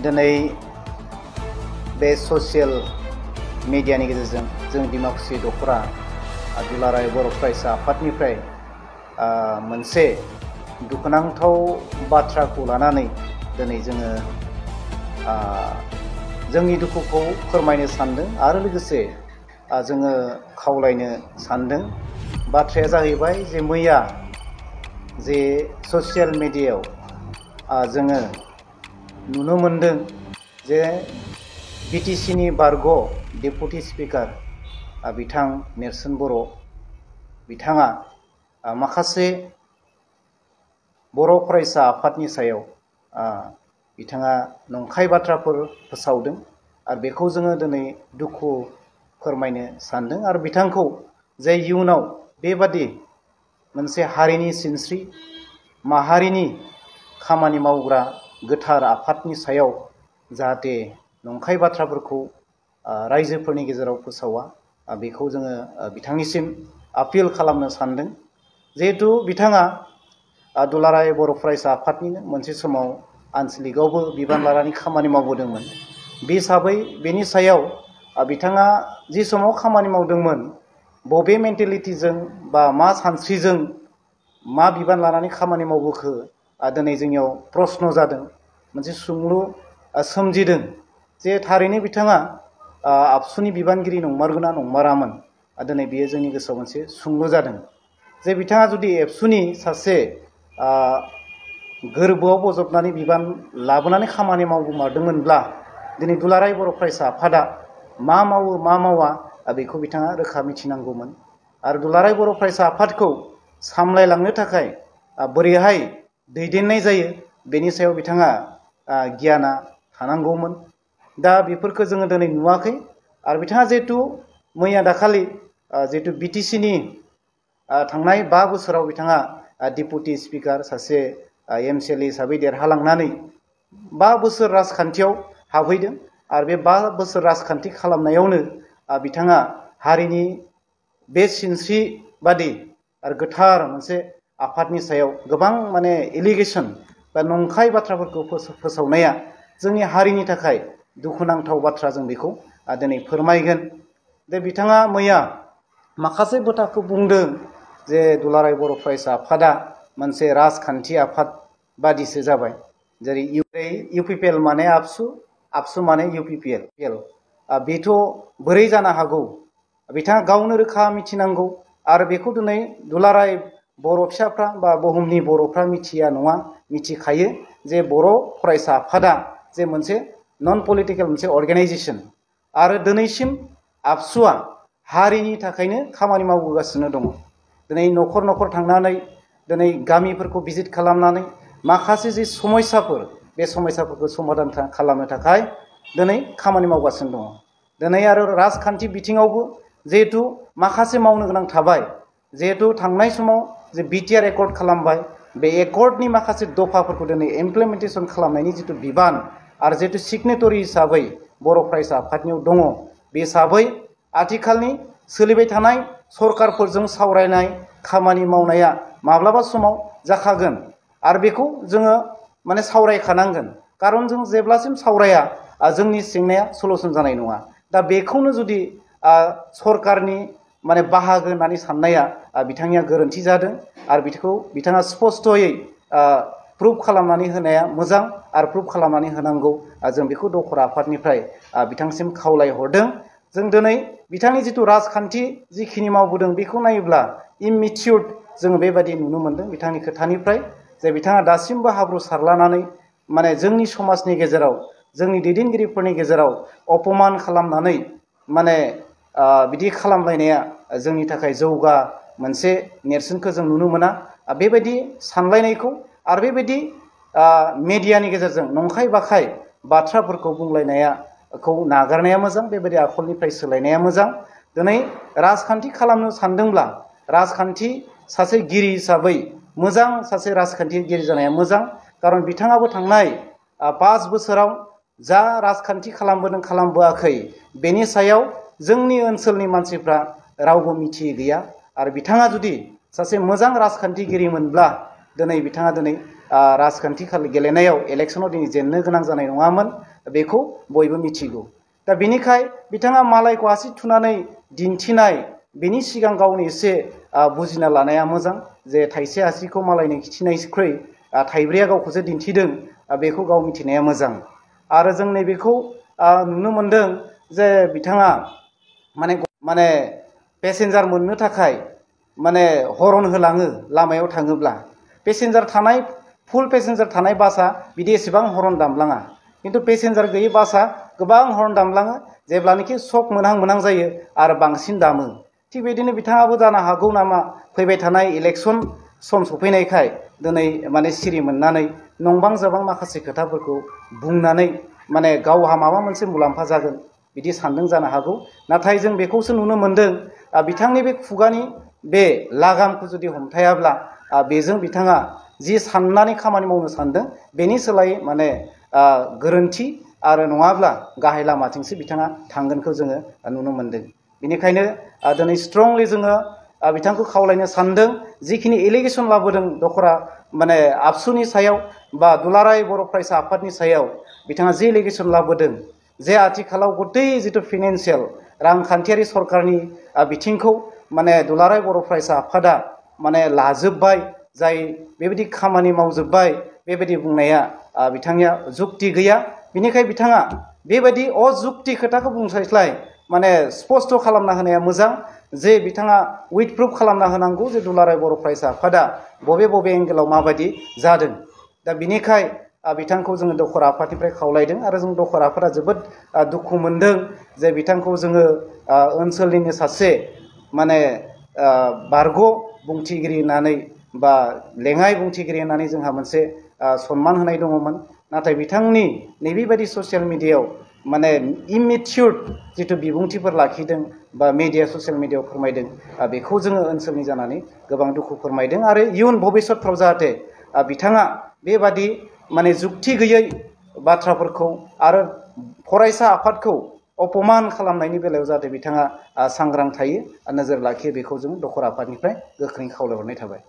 दिनै बे ससियेल मिडियानि गेजेरजों जों डिमाकुसि दख'रा दुलाराय बर' फरायसा आफादनिफ्राय मोनसे दुखुनांथाव बाथ्राखौ लानानै दिनै जोङो जोंनि दुखुखौ फोरमायनो सानदों आरो लोगोसे जोङो खावलायनो सानदों। बाथ्राया जाहैबाय जे मैया जे ससियेल मिडियायाव जोङो नुनो मोनदों जे बिटिसिनि बारग' डेपुटि स्पिकार बिथां नेर्सोन बर' बिथाङा माखासे बर' फरायसा आफादनि सायाव बिथाङा नंखाय बाथ्राफोर फोसावदों आरो बेखौ जोङो दिनै दुखु फोरमायनो सानदों आरो बिथांखौ जे इयुनाव बेबादि मोनसे हारिनि सिनस्रि माहारिनि खामानि मावग्रा गोथार आफादनि सायाव जाहाथे नंखाय बाथ्राफोरखौ रायजोफोरनि गेजेराव फोसावा बेखौ जोङो बिथांनिसिम आपिल खालामनो सानदों। जिहेतु बिथाङा दुलाराय बर' फरायसा आफादनिनो मोनसे समाव आनसलिकआवबो बिबान लानानै खामानि मावबोदोंमोन। बे हिसाबै बेनि सायाव बिथाङा जि समाव खामानि मावदोंमोन बबे मेन्टेलिटिजों बा मा सानस्रिजों मा बिबान लानानै खामानि मावबोखो दिनै जोंनियाव प्रश्न जादों, मोनसे सोंलु सोमजिदों जे थारैनो बिथाङा आबसुनि बिबानगिरि नंमारगौना नंमारामोन। दिनै बियो जोंनि गोसोआव मोनसे सोंलु जादों जे बिथाङा जुदि एबसुनि सासे गोरबोआव बजबनानै बिबान लाबोनानै खामानि मावगोमारदोंमोनब्ला दिनै दुलाराय बर' फरायसा आफादा मा मावो मा मावा बेखौ बिथाङा रोखा मिथिनांगौमोन। आरो दुलाराय बर' फरायसा आफादखौ सामलायलांनो थाखाय बोरैहाय दैदेननाय जायो बेनि सायाव बिथाङा गियाना थानांगौमोन। दा बेफोरखौ जोङो दिनै नुवाखै। आरो बिथाङा जिहेतु मैया दाखालि जिहेतु बिटिसिनि थांनाय 5 बोसोराव बिथाङा डेपुटि स्पिकार सासे एमसिएलए हिसाबै देरहालांनानै 5 बोसोर राजखान्थियाव हाबहैदों आरो बे 5 बोसोर राजखान्थि खालामनायावनो बिथाङा हारिनि बे सिनस्रि बादि आरो गोथार मोनसे आफादनि सायाव गोबां माने एलिगेसन बा नंखाय बाथ्राफोरखौ फोसावनाया जोंनि हारिनि थाखाय दुखुनांथाव बाथ्रा। जों बेखौ दिनै फोरमायगोन। जे बिथाङा मैया माखासे बाथ्राखौ बुंदों जे दुलाराय बर' फरायसा आफादा मोनसे राजखान्थि आफाद बादिसो जाबाय। जेरै इउपिपिएल माने आबसु, आबसु माने इउपिपिएल। बेथ' बोरै जानो हागौ? बिथाङा गावनो रोखा मिथिनांगौ। आरो बेखौ दिनै दुलाराय बर' फिसाफ्रा बा बुहुमनि बर'फ्रा मिथिया नङा, मिथिखायो जे बर' फरायसा आफादा जे मोनसे नन पलिटिकेल मोनसे अर्गेनाइजेसन आरो दिनैसिम आबसुआ हारिनि थाखायनो खामानि मावबोगासिनो दङ। दिनै न'खर न'खर थांनानै दिनै गामिफोरखौ भिजिट खालामनानै माखासे जि समस्याफोर बे समस्याफोरखौ समाधान खालामनो थाखाय दिनै खामानि मावगासिनो दङ। दिनै आरो राजखान्थि बिथिङावबो जिहेतु माखासे मावनो गोनां थाबाय। जिहेतु थांनाय समाव जे बिटिआर एकर्ड खालामबाय, बे एकर्डनि माखासे दफाफोरखौ दिनै इमप्लिमेन्टेसन खालामनायनि जितु बिबान आरो जिहेतु सिगनेटरि हिसाबै बर' फरायसा आफादनियाव दङ। बे हिसाबै आथिखालनि सोलिबाय थानाय सरकारफोरजों सावरायनाय खामानि मावनाया माब्लाबा समाव जाखागोन आरो बेखौ जोङो माने सावरायखानांगोन। खारन जों जेब्लासिम सावराया जोंनि जेंनाया सलुसन जानाय नङा। दा बेखौनो जुदि सरकारनि माने बाहागो होननानै साननाया बिथांनिया गोरोन्थि जादों आरो बिखौ बिथाङा स्पष्टयै प्रुभ खालामनानै होनाया मोजां आरो प्रुभ खालामनानै होनांगौ। जों बेखौ दख'रा आफादनिफ्राय बिथांसिम खावलायहरदों। जों दिनै बिथांनि जिथु राजखान्थि जिखिनि मावबोदों बेखौ नायोब्ला इममेचिउर्ड जोङो बेबायदि नुनो मोन्दों बिथांनि खोथानिफ्राय जे बिथाङा दासिमबो हाब्रु सारलानानै माने जोंनि समाजनि गेजेराव जोंनि दैदेनगिरिफोरनि गेजेराव अपमान खालामनानै माने बिदि खालामलायनाया जोंनि थाखाय जौगा मोनसे नेरसोनखौ जों नुनो मोना। बेबायदि सानलायनायखौ आरो बेबायदि मेडियानि गेजेरजों नंखाय बाखाय बाथ्राफोरखौ बुंलायनायखौ नागारनाया मोजां। बेबायदि आखलनिफ्राय सोलायनाया मोजां। दिनै राजखान्थि खालामनो सानदोंब्ला राजखान्थि सासे गिरि हिसाबै मोजां सासे राजखान्थिगिरि जानाया मोजां। खारन बिथाङाबो थांनाय 5 बोसोराव जा राजखान्थि खालामबोदों खालामबोआखै बेनि सायाव जोंनि ओनसोलनि मानसिफ्रा रावबो मिथियै गैया। आरो बिथाङा जुदि सासे मोजां राजखान्थिगिरिमोनब्ला दिनै बिथाङा दिनै राजखान्थि गेलेनायाव इलेक्सनाव दिनै जेननो गोनां जानाय नङामोन बेखौ बयबो मिथिगौ। दा बेनिखाय बिथाङा मालायखौ आसि थुनानै दिन्थिनाय बेनि सिगां गावनि एसे बुजिना लानाया मोजां जे थाइसे आसिखौ मालायनो खिथिनायनिख्रुइ थाइब्रैया गावखौसो दिन्थिदों बेखौ गाव मिथिनाया मोजां। आरो जों नैबेखौ नुनो मोनदों जे बिथाङा माने पेसेन्जार मोननो थाखाय माने हरन होलाङो लामायाव थाङोब्ला पेसेन्जार थानाय फुल पेसेन्जार थानाय बासआ बिदि एसेबां हरन दामलाङा खिन्थु पेसेन्जार गैयै बासआ गोबां हरन दामलाङो जेब्लानोखि सक मोनहां जायो आरो बांसिन दामो। थिग बिदिनो बिथाङाबो जानो हागौ नामा फैबाय थानाय इलेक्सन सम सफैनायखाय दिनै माने सिरि मोननानै नंबां जाबां माखासे खोथाफोरखौ बुंनानै माने गावहा माबा मोनसे मुलाम्फा जागोन बिदि सानदों जानो हागौ। नाथाय जों बेखौसो नुनो मोनदों बिथांनि बे खुगानि बे लागामखौ जुदि हमथायाब्ला बेजों बिथाङा जि साननानै खामानि मावनो सानदों बेनि सोलायै माने गोरोन्थि आरो नङाब्ला गाहाय लामाथिंसो बिथाङा थांगोनखौ जोङो नुनो मोनदों। बेनिखायनो दिनै स्ट्रंलि जोङो बिथांखौ खावलायनो सानदों जिखिनि एलिगेसन लाबोदों दखरा माने आबसुनि सायाव बा दुलाराय बर' फरायसा आफादनि सायाव बिथाङा जे एलिगेसन लाबोदों जे आथिखालाव गतै जिथु फाइनान्सियेल रांखान्थियारि सरकारनि बिथिंखौ माने दुलाराय बर' फरायसा आफादा माने लाजोबबाय जाय बेबायदि खामानि मावजोबबाय बेबायदि बुंनाया बिथांनिया जुक्ति गैया। बेनिखायनो बिथाङा बेबायदि अजुक्ति खोथाखौ बुंस्लायस्लाय माने स्पष्ट खालामना होनाया मोजां जे बिथाङा उइथ प्रुफ खालामना होनांगौ जे दुलाराय बर' फरायसा आफादा बबे एंगेलाव माबायदि जादों। दा बिनिखाय बिथांखौ जोङो दखरा आफादनिफ्राय खावलायदों आरो जों दखरा आफादा जोबोद दुखु मोनदों जे बिथांखौ जोङो ओनसोलनिनो सासे माने बारग' बुंथिगिरि होननानै बा लेङाइ बुंथिगिरि होननानै जोंहा मोनसे सनमान होनाय दङमोन। नाथाय बिथांनि नैबेबायदि ससियेल मिडियायाव माने इमेच्युर जिथु बिबुंथिफोर लाखिदों बा मिडिया ससियेल मिडियायाव फोरमायदों बेखौ जोङो ओनसोलनि जानानै गोबां दुखु फोरमायदों। आरो इयुन भबिष्यतफ्राव जाहाथे बिथाङा बेबादि माने जुक्ति गैयै बाथ्राफोरखौ आरो फरायसा आफादखौ अपमान खालामनायनि बेलायाव जाहाथे बिथाङा सांग्रां थायो नोजोर लाखियो बेखौ जों दखरा आफादनिफ्राय गोख्रोङै खावलायहरनाय थाबाय।